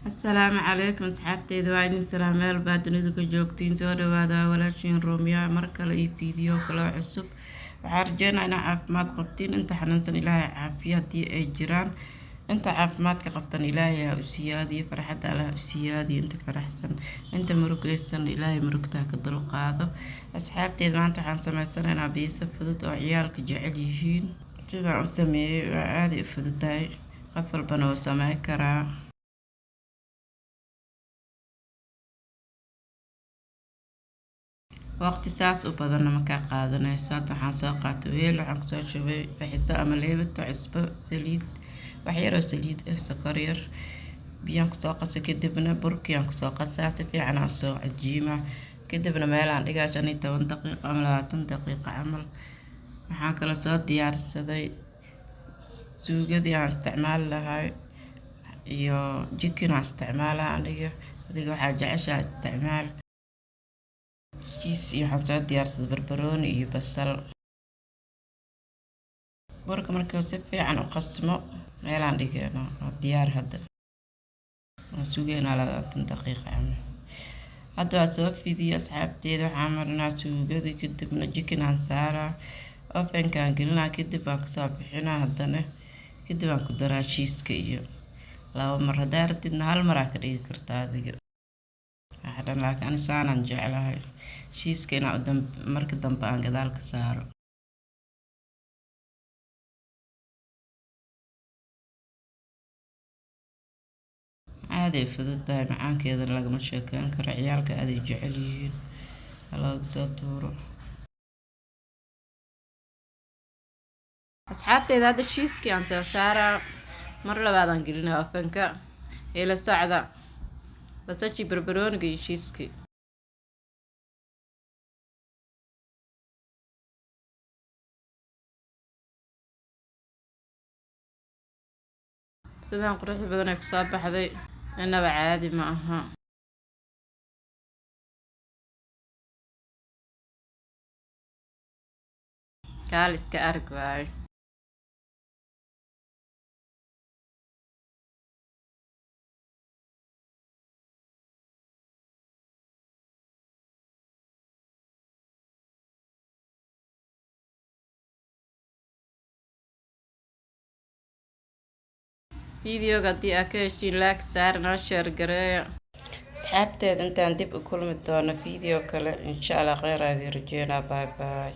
Asalaamu calaykum asxaabteyda, waa idin salaam meel baa dunida ka joogtiin. Soo dhawaada, walaashiin Ruumiya mar kale iyo fiideo kale oo cusub. Waxaan rajeynaa inaa caafimaad qabtiin. Inta xanuunsan Ilaahay caafiyo haddii ay jiraan. Inta caafimaadka qabtan Ilaahay ha u siyaadiyo, farxadda Allah ha u siyaadiyo. Inta faraxsan, inta murugaysan, Ilaahay murugta ha ka dulqaado. Asxaabteyda, maanta waxaan sameysanaynaa pizza fudud oo ciyaalka jecel yihiin. Sidaan u sameeyey waa aaday u fududahay, qof walbana wuu sameyn karaa. Waqti saas u badanna ma kaa qaadanayso. Hadda waxaan soo qaatay weel, waxaan kusoo shubay faxiso ama leebato, cusbo, saliid, wax yar oo saliid ah, sokor yar, biyaan kusoo qasay. Kadibna burkii aan kusoo qasaa, si fiican aan usoo cajiimaa. Kadibna meelaan dhigaa 15 daqiiqo ama 20 daqiiqo camal. Waxaan kaloo soo diyaarsaday suugadii aan isticmaali lahay iyo chicken aan isticmaalaa aniga. Adiga waxaa jeceshaha isticmaal. Cheese iyo waxaan soo diyaarsaday barbarooni iyo basal. Burka markuu si fiican u qasmo, meelaan dhigeynaa. Waa diyaar hadda, waan sugeynaa 20 daqiiqo camal. Hadda waa soo fidiyey, asxaabteyda. Waxaan marinaa suugadii, kadibna chicken aan saaraa, ovenkaan gelinaa, kadib waan kasoo bixinaa. Haddana kadib aan ku daraa cheese-ka iyo laba mar. Haddaa rabtidna hal mar aa ka dhigi kartaa adiga waxa dhan, laakiin ani saanaan jeclahay, cheese-ka inaan marka dambe aan gadaal ka saaro. Aaday fududahay, macaankeedana lagama sheekeyn karo. Ciyaalka aaday jecel yihiin, ha looga soo tuuro. Asxaabteyda, hadda cheese-kii aan soo saaraa, mar labaadaan gelinaa ovenka. Ila socda basashii, barbarooniga iyo cheese-kii. Sidaan quruxda badan ay kusoo baxday, inaba caadi ma aha. Kaal iska arag waaye. Videoga haddii aad ka heshiin, like saar, noo share gareeya. Asxaabteeda, intaan dib u kulmi doono video kale, insha Allah, kheyr aad rajeynaa. Bye bye.